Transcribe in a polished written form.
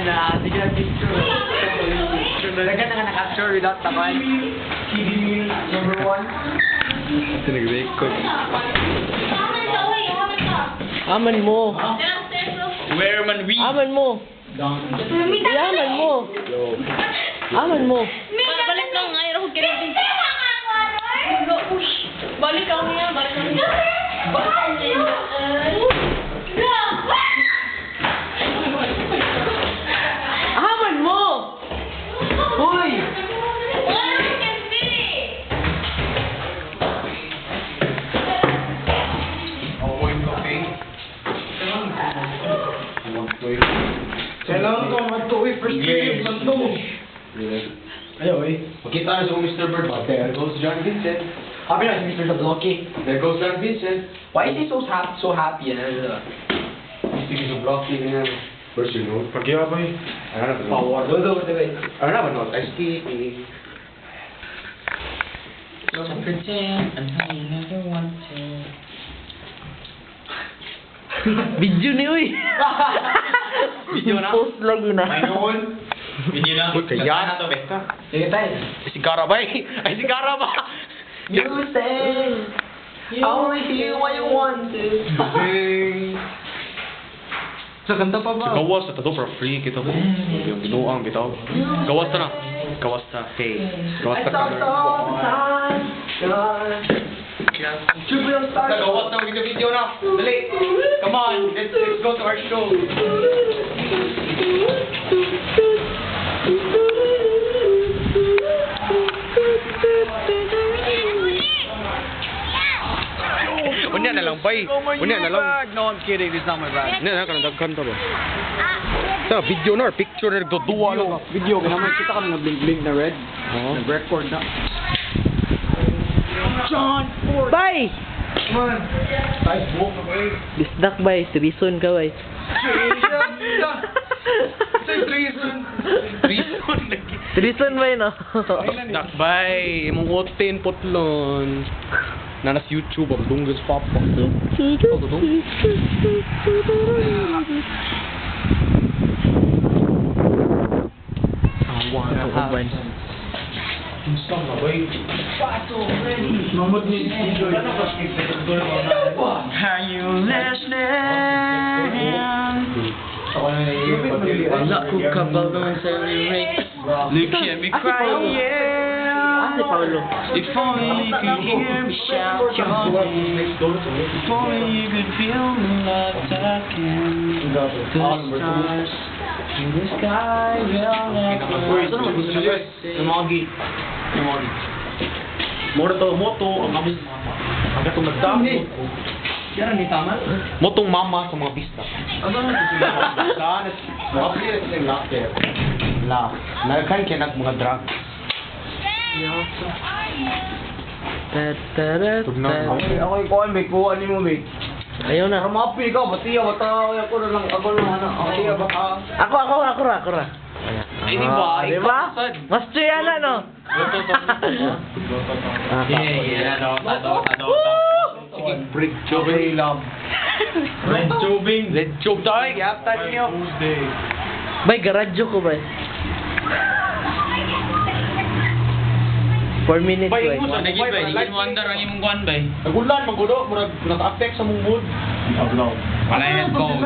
na. Sige na picture. Dagan na nga na-capture without taban. TV number 1. Nag-record. Aman mo. Where man we? Aman mo. Aman mo. Aman mo. Balik lang nga, ayaw ko ganun. Balik ako nga, balik ako. Aman mo! Hoy! Kailangan ko magtuwi first period man to. Ayaw eh. Makita na sa Mr. Bird. There goes John Vincent. Happy na si Mr. Zablocky. There goes John Vincent. Why is he so happy? So happy? Gusto sa Blocky niya. First you know. Pagyabay. Ano na ba? Power. Do, do, do. Ano na ba? No? I see. Don't pretend I'm how you never want to. Video ni uy. Video na? Post lagi na. Video na. Uy, kaya. Na to, besta. Sige tayo. Si Gara ba eh? Ay, si Gara ba? You say I only hear what you want to. Hey. Sa kanta pa ba? Sa gawas na to for free kita ko. Yung binuang bitaw. Gawas ta na. Gawas ta. Hey. Gawas I ta thought ka. all the time. Triple Sa star. gawas na video video na. Dali. Come on. Let's go to our show. Unya na lang bay. Unya na lang. No, I'm kidding. This is not my bag. Unya na kanang daghan ta ba. Sa video na or picture na nagduduwa lang. Video, kaya kita ka na nag-blink-blink na red. Oo. Nag-record na. John Ford. Bye! Come on. Tayo buhok na ba eh? Bisdak bay, treason ka bay. Say treason. Treason lagi. Treason bay no. Dakbay, imong otin putlon. Nanas YouTube ang dunggan sa papa. Uban. Mamod ni Joy. Are you listening? Wala ko kabalo sa lyrics. Look at me crying. Ah, si Paolo. If only you could hear me shout your name. If only you could feel me love talking. The stars in the sky will never Lumogi. Lumogi. Moro to, moto ang aming mama. Ang katong nagdamo. Yan ni tama. Motong mama sa mga bista. Sa mga bista. La, nagkan kay nag mga drugs. Ta ta ta. Ako yung kuhan, may kuha ni mo, mate. Ayaw na. Pero mapi ka, batiya, bata, ako na lang, ako na lang, ako na bata. Ako ako ako ra ako ra. Ay, di ba? Ah, di ba? Mas tuya na no. Ah, Yeah, Dota, Dota, Dota. Sige, break job. Red tubing. Red job tayo, gaptan niyo. Bay garadyo ko bay. 4 minutes Bay, bay. mo sa Naging ba? Naging wonder ang imong kuan ba? Nagulan, magulo, murag naka-affect sa mong mood. Wala yung headphone.